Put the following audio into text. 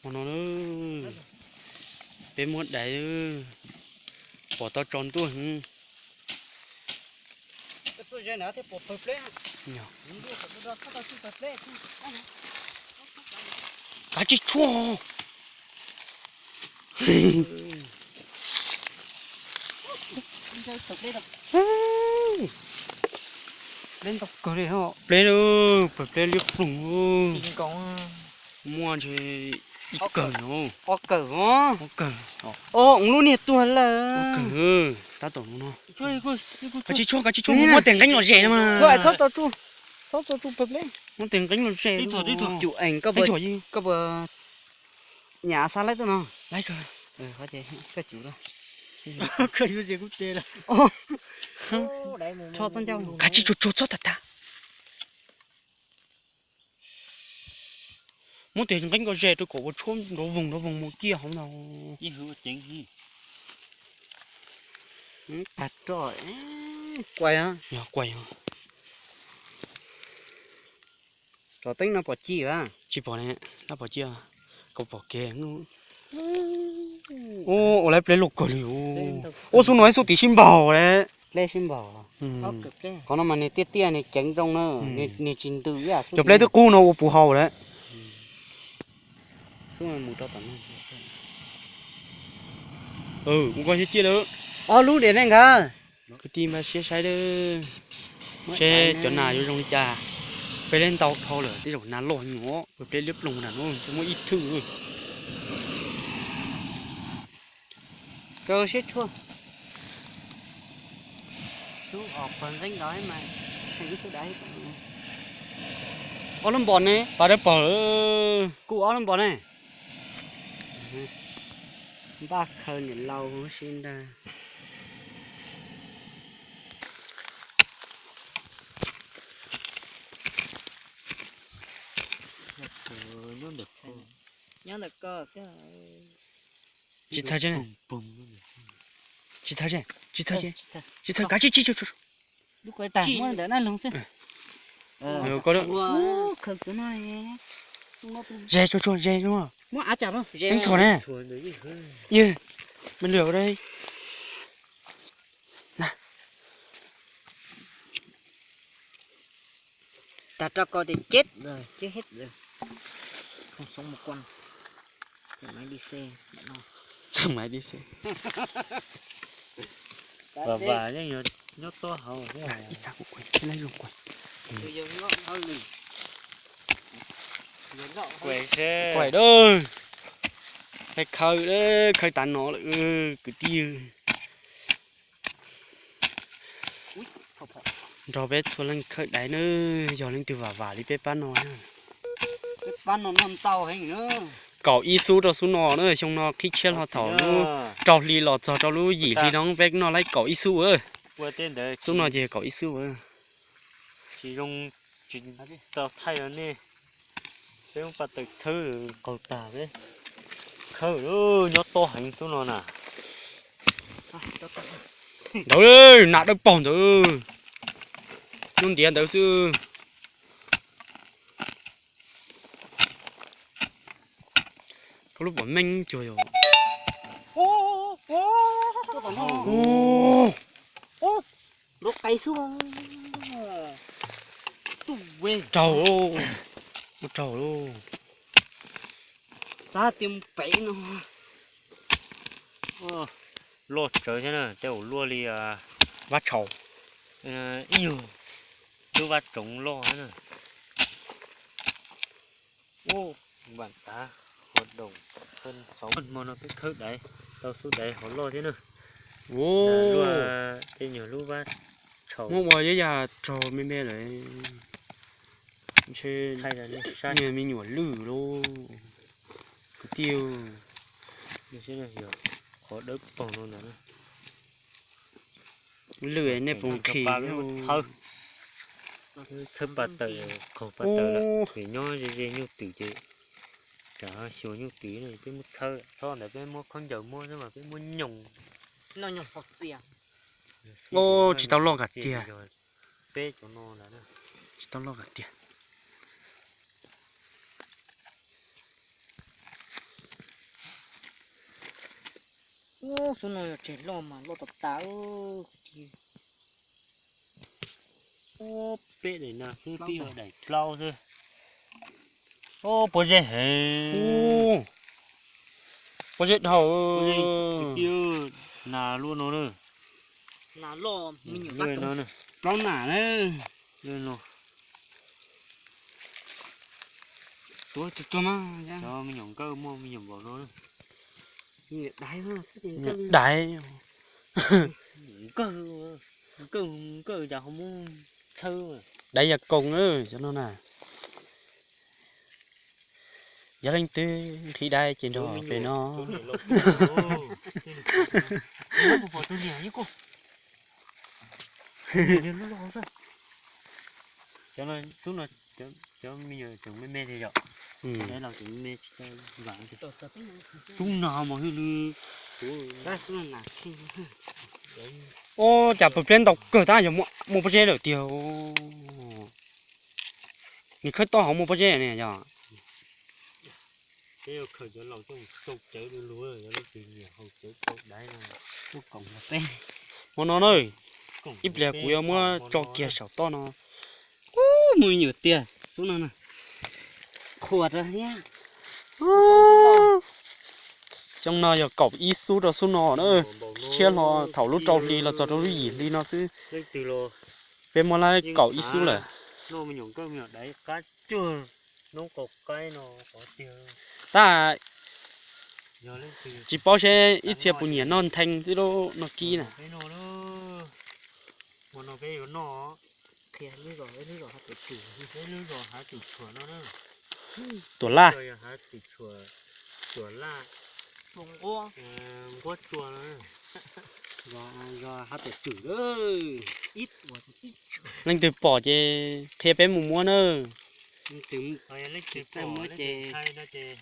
Hmo no peb muab daiv, pom tau tsaus ntuj heev. Kav tsij tshuaj. Pleb ntau kawg li, pleb, pawg pleb liab ploog. Muaj ntshe ib kawm no. Ob kawm, ob kawm. Lub niag tuag lawm. Ob kawm, tab tom no. Kav tsij tshuaj, kav tsij tshuaj, muab tes nqeeb los zes no mas. Muab tes nqeeb los zes. Cus ees, koj puas nyam xa laib tuaj no? Laib kawg. Koj cus, koj yuav zes kuv tes lawm. Kav tsij tshuaj, tshuaj txhob tag tag. Muab tes nqeeb nkaus ze rau kom ua tshuab nrov voog nrov voog mus ciaj hauv ntag. Yog kuais, yog kuais. Tsom teeb no pom ci a? Tsis pom ne, no pom ci, koj pom kev. Ua lawv pleb loj kawg li. Ua xub no xub tim sib npaug lawm. Qhov no mas nws tiaj tiaj nws ceev zoo na, nws tsis ntws ib yam. Cov pleb twb qub no ua puv hau lawm. Ua koj thiab ciaj lawm. Ob lub diam ne nkawd. Kwv tij npaj siab saib lawm, seb cov nas yuav zoo li cas. Peb leb ntau dhau lawm, tej zaum nas loj nyuam, peb liab ploog na, muaj ib thwj. Rau siab tshuaj. Xub os pawg nqeeb nkaus mas, seem ib xub dav. Ob lub npos ne? Pab dawb paug. Kuj ob lub npos ne. Npaj khaws niam laus huv si ntag. Nyob ntawm ko xwb. Tsis txhawj, tsis txhawj, tsis txhawj, kav tsij, tsis txhawj. Lub ko tas muab ntawm na loo xwb. Khaws cov no. Ze tsuag tsuag, ze tsuag. Muab av tsam no. Teeb txhos ne. Yog, me lwm ua dab. Tas rau ko tias chết rồi, chết hết rồi. Không sống một con. Thở máy đi xe, mẹ nó. Thở máy đi xe. Và và nyob nyob tuaj hauv thiab. Ib xab kuv quay, ib lab zoo quay. Quay dawb. Khaws, khaws tas no lawm kwv tij. Nrog peb txhua leej khaws daiv na, yog leej twg vam vam li peb pab no na. Kaum ib xub rau xub no na, xyoo no qhib tshiab hlo thaum lub rau hli los txog rau lub yim hli no peb noj laib kaum ib xub. Xub no ces kaum ib xub. Tsis zoo, tsis tau thaij rau nej. Peb muab pas tawm txhawb qaug tag peb. Khawb, nyob tob heev xub no na. Ntawd, nas dawb paug ntawd. Nyob ntiav ntawd xwb. Koj lub pom meej cuag yog. Lub qe xub. Raug lauj, ua raug lauj. Xav tias mus pem no. Loj tsawv thiab na, tej zaum luaj li vab tshauv. Ib nyuag lub vab tsoov loj na. Ub, npam tav hov doom, hmo no peb khawb daiv tau xub daiv hov loj thiab na. Luaj tej nyuag lub vab tshauv. Muab ua ib yam raug me me lawm. Ntshe niag me nyuam lwj lauj. Kwv tij, qhov dawb paug no ntag. Lwj nej puas nqhis? Txhawb pas tawm, qaug pas tawm lawm, vim nyob ze ze nyuj twm ces tsam xyuas nyuj twm no peb muab txhawb, txhob ntawd peb muab khaub ncaws muab xwb mas peb muab nyoos. Tsis tau loj kam tiag. Peb cov no lawm, tsis tau loj kam tiag. Ub, xub no yog tseg loj mas loj tas tas. Ub, peb daim no xwb, peb daim plaub xwb. Ub, pob zeb heev. Pob zeb dhau. Nas luaj no na. Plaub nas na. Cov me nyuam nkawj muaj me nyuam npaum no. Daiv. Nkawj, nkawj, nkawj cas ho muab txhawb. Daiv yam koom na, cov no na. Yog leej twg nqhis daiv ces nrog pem no. Xub no, cov me nyuam tseem me me thiab yom. Xub no mas hwj lwm. Ub, cas pes pleb ntau kawg tab yog muaj pob zeb lawm tiag. Nws khawb toj hauv muaj pob zeb ne yog. Hmo no na, ib pliag kuv yuav muab tso kiag saum toj no. Ub, muaj me nyuam tiag xub no na. Qhuas rau thiab. Xyoo no yog kaum ib xub rau xub no na. Tshiab hlo thaum lub rau hli los txog rau lub yim hli no xwb. Peb muab lawm kaum ib xub lawm. Tab tsis paub seb ib txhia puas nyiam noj nthee xwb lub no kib na. Tuam laj. Leej twg pom ces qhia peb mus muab na. Txawj muab ces